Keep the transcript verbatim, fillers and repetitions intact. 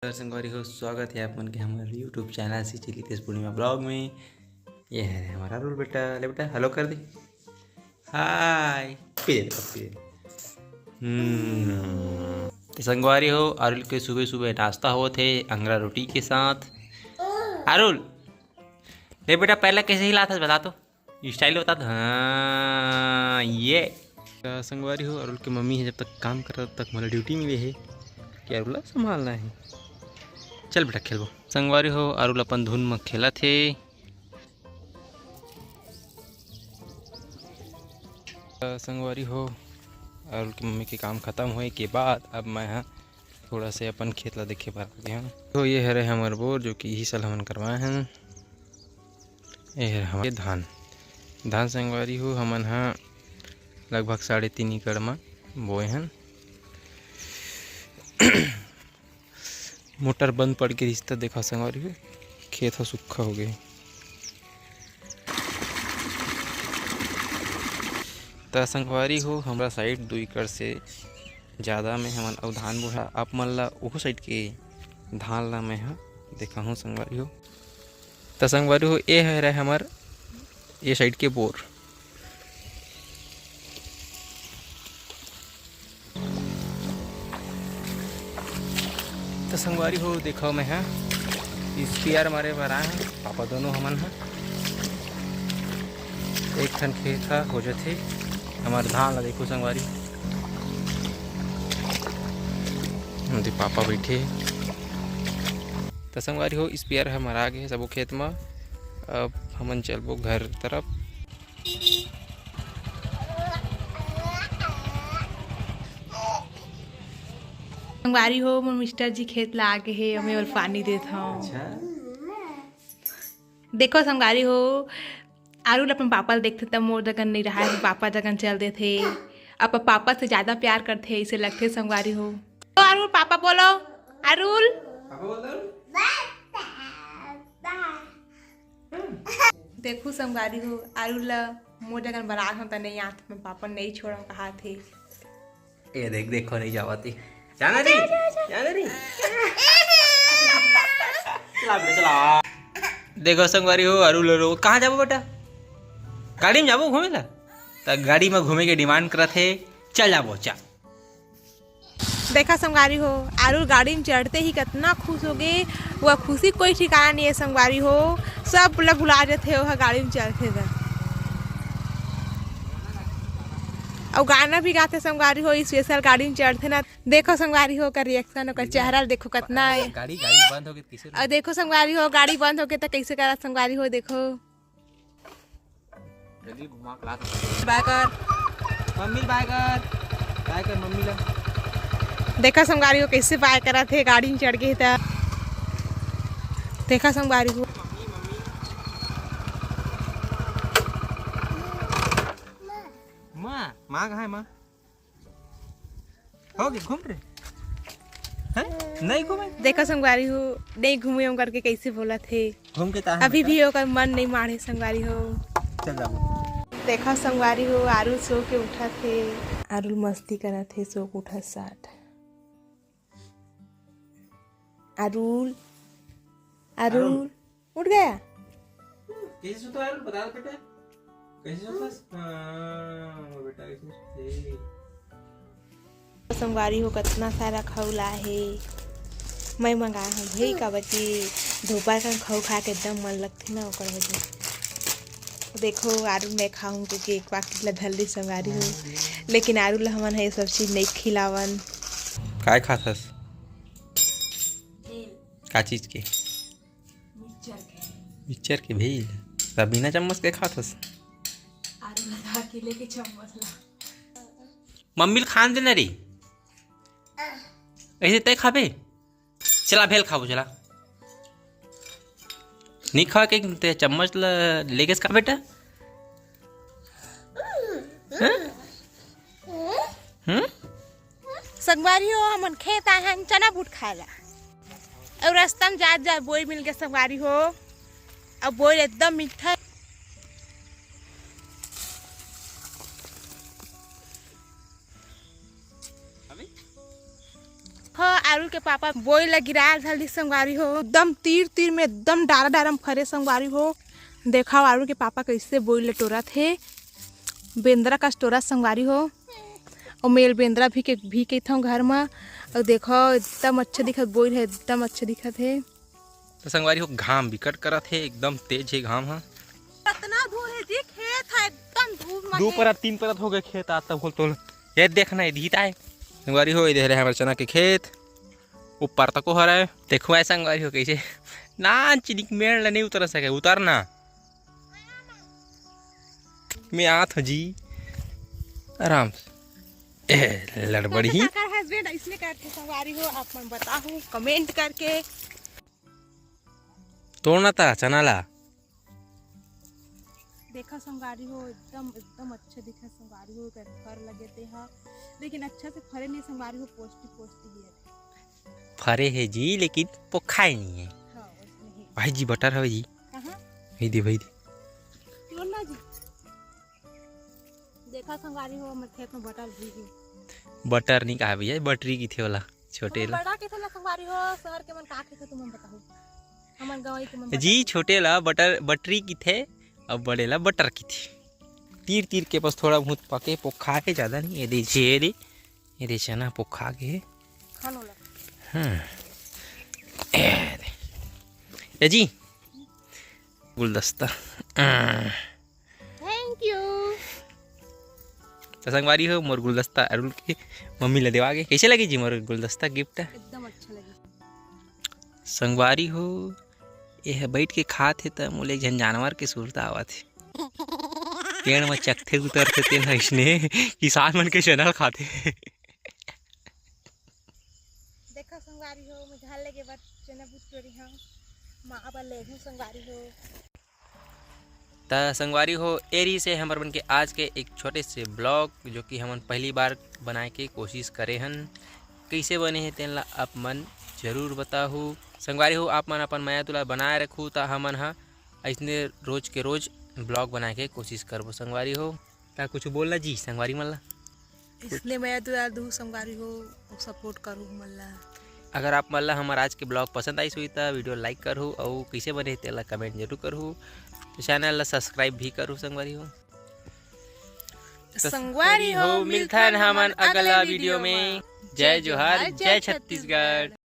नमस्कार संगवारी हो, स्वागत है आप मन के हमारे YouTube चैनल सिंची लितेश पूर्णिमा ब्लॉग में। ये है हमारा अरुल बेटा। ले बेटा, हेलो कर दे, हाय। पी ले, पी ले। हम्म। तो संगवारी हो, अरुल के सुबह सुबह नाश्ता होत हे अंगरा रोटी के साथ। अरुल, ले बेटा, पहला कैसे हिलात हस बता तो, स्टाइल बता तो। हाँ, ये। त संगवारी हो, अरुल के मम्मी हे, जब तक काम करत तक मोला ड्यूटी मिले हे कि अरुल ला संभालना हे। चल बेटा, खेलबो। संगवारी हो, अरुल अपन धुन म खेलत हे। त संगवारी हो, अरुल के मम्मी के काम खत्म होए के बाद अब मैं ह थोड़ा से अपन खेत ला देखे बर आ गे हन। तो ये हरे हमर बोर, जो कि इही साल हमन करवाए हन। ये हरे हमर धान, धान संगवारी हो, हमन ह लगभग साढ़े तीन एकड़ म बोए हन। मोटर बंद पड़ के रिश्ता देखा संगवारी हो, खेत ह सुक्खा हो गए। त संगवारी हो, हमरा साइड दू एकड़ से ज़्यादा में हमन अउ धान बोहा। आप मन ला ओहू साइड के धान ला मैं ह देखाहूँ संगवारी हो। त संगवारी हो, ए हरे हमर ए साइड के बोर। त संगवारी हो, देखो मैं ह स्पेयर मारे बर आए हन, पापा दोनों हमन ह। एक ठन खेत ह हो जथे, हमर धान ला देखो संगवारी, हमर पापा बैठे हे। त संगवारी हो, स्पेयर ह मरा गे हे सबो खेत म। अब हमन चलबो घर तरफ। संगवारी हो, मोर मिस्टर जी खेत ला आगे हे, ओमे ओला पानी देत हव। अच्छा। देखो संगवारी हो, अरुल अपन पापा ला देखथे त मोर जगन नइ रहाय, पापा जगन चल देथे। अब पापा से ज्यादा प्यार करथे, अइसे लगथे संगवारी हो। तो अरुल, पापा बोलो, अरुल। पापा बोल दो। देखू संगवारी हो, अरुल ला मोर जगन बना हो त नइ आत, मैं पापा नइ छोड़म कहात हे। ए देख, देखो, नहीं जावत ही। जाना नहीं? जाना नहीं? चला बेटा, चला। देखो संगवारी हो, अरुल रो, कहाँ जाबो बेटा? गाड़ी में जाबो घूमे ला? त गाड़ी में घूमे के डिमांड करत हे, चल जाबो, चल। देखा संगवारी हो, अरुल गाड़ी में चढ़ते ही कतना खुश हो गे। वो खुशी कोई ठिकाना नहीं है संगवारी हो, सब ला भुला जथे वो गाड़ी में चढ़थे त। अउ गाना भी गाथे संगवारी हो, स्पेशल गाड़ी में चढ़थे ना। देखो संगवारी हो, ओकर रिएक्शन, ओकर चेहरा ल देखो कतना है। गाड़ी, गाड़ी बंद हो गई, किसे अउ देखो संगवारी हो, गाड़ी बंद हो गई त कैसे करा संगवारी हो, देखो। जल्दी घुमा के ला। बाय कर, मम्मी ल बाय कर, बाय कर मम्मी ला। देखा संगवारी हो, कैसे बाय करत हे, गाड़ी में चढ़ गे हे त। देखा संगवारी हो। माँ, माँ कहाँ है माँ? हो गए, घूम रहे हैं? नहीं घूमे? देखा संगवारी हो, नहीं घूमे हम करके कैसे बोलत हे। घूम के ताहे अभी बेटा? भी ओकर मन नहीं माढ़े संगवारी हो। चल जाबो। देखा संगवारी हो, अरुल सो के उठत हे। अरुल मस्ती करत हे, सो के उठत साथ। अरुल, अरुल, अरुल। उठ गया? कैसे सुता है, बता बेटा? कैसे सुता? हाँ, वो बेटा कैसे सुते? संगवारी हो, कतना सारा खऊ ला हे। मैं मंगाए हूँ भाई, काबर कि दोपहर का खऊ खा के एकदम मन लगथे ना, ओकर वजह। देखो, आरू मैं खाऊँ के एक पाकिट ला धर ली संगवारी हो, लेकिन आरू ला हमन ह ये सब चीज नहीं खिलावन। काय खाथस? का चीज के? मिक्सचर के। मिक्सचर के भेल? त बिना चम्मच के खाथस? आलू लगा के लेके चम्मच ला। मम्मी ल खान देना रे। ऐसे तय खाबे? चला भेल खाबो, चला। नहीं खा के ते चम्मच ल लेके खा बेटा। हाँ? हम्म? संगवारी हो, हमन खेत आए हन चना बूट खाए ला। अउ रास्ता में जात जात बोई मिल गया संगवारी हो। अब बोई एकदम मीठा। हो, आलू के पापा बोइर ला गिराए ल धर दिस संगवारी हो, एकदम तीर तीर में एकदम डारा डारा में फरे संगवारी हो। देखा अरुण के पापा कैसे बोइर ला टोरत हे, बेंदरा कस टोरत संगवारी हो। अउ मेल बेंदरा भी के भी कहिथंव घर म। अउ देखो एकदम अच्छा दिखत बोइर हे, एकदम अच्छा दिखत हे। तो संगवारी हो घाम बिकट करत हे, एकदम तेज हे घाम ह। कतना धूप हे जी, खेत ह एकदम धूप म दू हे। परत तीन परत हो गए खेत, आज तक बोल तोल। ये देखना ये धीता है संगवारी हो, ये देख रहे हमारे चना के खेत। ऊपर तको हरय। देखो ऐसा संगवारी हो कैसे नान चिनिक मेड़ ल नहीं उतर सके, उतरना। मैं आत हूँ जी आराम से। ए, लड़बड़ी ही। काकर हस्बैंड इसने करके संगवारी हो, आप मन बताहू कमेंट करके। तोड़ना था चना ला। देखा संगवारी हो, एकदम एकदम अच्छा दिखा संगवारी हो, एकर फर लगे ते हा, लेकिन अच्छा से फरे नहीं संगवारी हो, पोस्टी पोस्टी ही है। फरे हे जी, लेकिन पोखाए नहीं है। हाँ, उसमें ही। भाई जी बटर हवे जी। कहाँ? भाई दे, भाई दे। क्यों ना जी? देखा संगवारी हो, हमर खेत में बटर भी है। बटर नहीं कहा भैया, बटरी की थे वाला, छोटे ला। बड़ा के थे ना संगवारी हो, शहर के मन का के थे तुमन बताओ। हमन गंवई के मन जी बटर छोटे ला बटर, बटरी की थे, अब बड़े ला बटर की थे। तीर तीर के बस थोड़ा बहुत पके पोखा के, ज्यादा नहीं। ये दे जे रे, ये दे चना पोखा के। खा लो ला। हाँ। ए दे। ए जी, गुलदस्ता। आ। Thank you. तो संगवारी हो, मोर गुलदस्ता अरुण के मम्मी ला देवा गे। कैसे लगी जी मोर गुलदस्ता गिफ्ट? एकदम अच्छा लगी। संगवारी हो, ये ह बैठ के खात हे त मोला एक झन जानवर के सुरता आवत हे। पेड़ म चघथे उतरथे तेन ह अइसने किसान मन के चना ल खाथे। देखा संगवारी हो, मैं घर लेगे बर चना बुट टोरी हूँ, माँ बर ले हूँ संगवारी हो। त संगवारी हो, ए रहिस हे हमर मन के आज के एक छोटे से ब्लॉग, जो कि हमन पहली बार बनाए के कोशिश करे हन। कैसे बने हे तेन ला आप मन जरूर बताहू। संगवारी हो, आप मन अपन मया दुलार बनाए रखू, त हमन ह अइसने रोज के रोज ब्लॉग बनाए के कोशिश करबो संगवारी हो। त कुछ बोलना जी संगवारी मन ला? इसने मया दुलार दू संगवारी हो, सपोर्ट करू हमन ला। अगर आप मन ला हमर आज के ब्लॉग पसंद आइस होही त वीडियो लाइक करहू, अउ कैसे बने तेला कमेंट जरूर करहू। तो चैनल ला सब्सक्राइब भी करहू संगवारी हो। तो संगवारी हो, मिलथन हमन अगला वीडियो में। जय जोहार, जय छत्तीसगढ़।